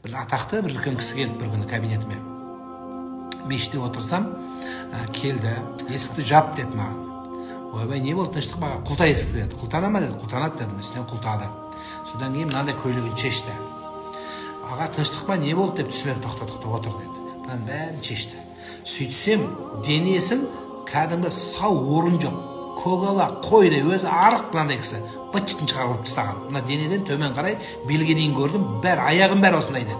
Бір атақты бір үлкен кісі келді бір күні кабинетіме. Мешітте отырсам, келді, есікті жап деді маған. Ойбай, не болды, тыныштық па? Құлта есікті деді. Құлтана ма деді, құлтанады дедім, үстінен құлтады. Содан кейін мынандай көйлегін шешті. Аға, тыныштық па, не болды деп түсінен тоқта отыр деді. Мынаның бәрін шешті. Сөйтсем, денесін кәдімгі сау орын жоқ. Көгала қойдай, өзі арық мынандай кісі. Быт-шытын шығарып ұрып тастаған. Мына денеден төмен қарай белге дейін көрдім, бәрі аяғым бәрі осындай деді.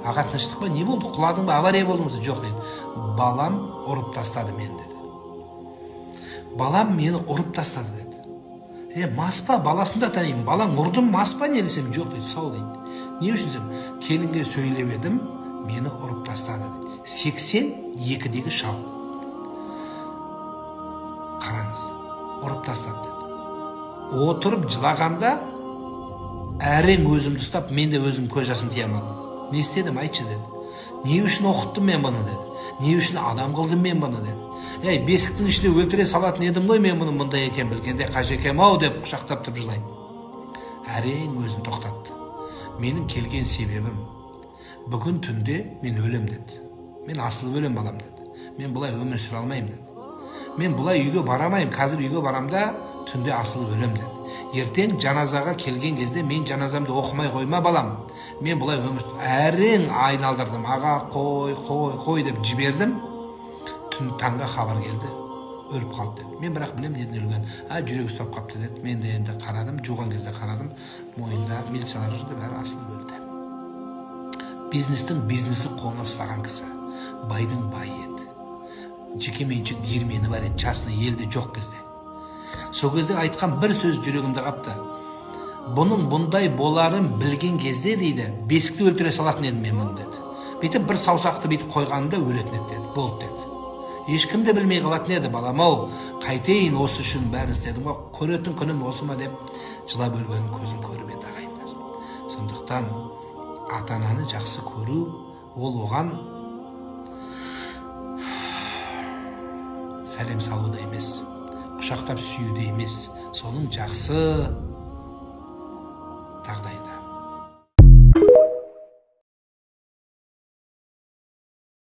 Аға, тыныштық па, не болды, құладың ба, авария болды ма? Жоқ деді. Балам ұрып тастады мені деді. Балам мені ұрып тастады деді. Мас па, баласын да танимын. Балаң ұрдым, мас па не десем, жоқ дейді, сау дейді. Не үшін десем, келінге сөйлеп едім, мені ұрып тастады дейді. 82-дегі шал. Қараңыз, ұрып тастады деді. Отырып жылағанда әрең өзімді ұстап, мен де өзім көз жасым тия алмадым. Не істедім, айтшы деді. Не үшін оқыттым мен бұны деді. Не үшін адам қылдым мен бұны деді. Ей, бесіктің ішінде өлтіре салатын едім ғой мен бұны, мұндай екен білгенде қажекем ау деп құшақтап тұрып жылайды. Әрең өзін тоқтатты. Менің келген себебім, бүгін түнде мен өлем деді. Мен асылып өлем балам деді. Мен бұлай өмір сүре алмаймын деді. Мен бұлай үйге барамаймын, қазір үйге барам да түнде асылып өлем деді. Ертең жаназаға келген кезде мен жаназамды оқымай қойма балам. Мен бұлай өмір әрең айналдырдым. Аға, қой, қой, қой деп жібердім. Түн таңға хабар келді, өліп қалды деді. Мен бірақ білем неден өлген. Жүрегі ұстап қапты деді. Мен де енді қарадым, жуған кезде қарадым, мойнында милициялар жүрді, бәрі асылып өлді. Бизнестің бизнесі қолына ұстаған кісі, байдың байы еді. Жеке меншік диірмені бар еді, частный елде жоқ кезде. Сол кезде айтқан бір сөз жүрегімде қапты. Бұның бұндай боларын білген кезде дейді, бесікті өлтіре салатын едім мен бұны деді. Бүйтіп бір саусақты бүйтіп қойғанымда өлетін еді деді. Болды деді. Ешкім де білмей қалатын еді, балам-ау, қайтейін, осы үшін бәрін істедім ғой, көретін күнім осы ма деп жылап өлгенін көзім көріп еді ағайындар. Сондықтан ата-ананы жақсы көру, ол оған сәлем салуда емес, құшақтап сүюде емес, соның жақсы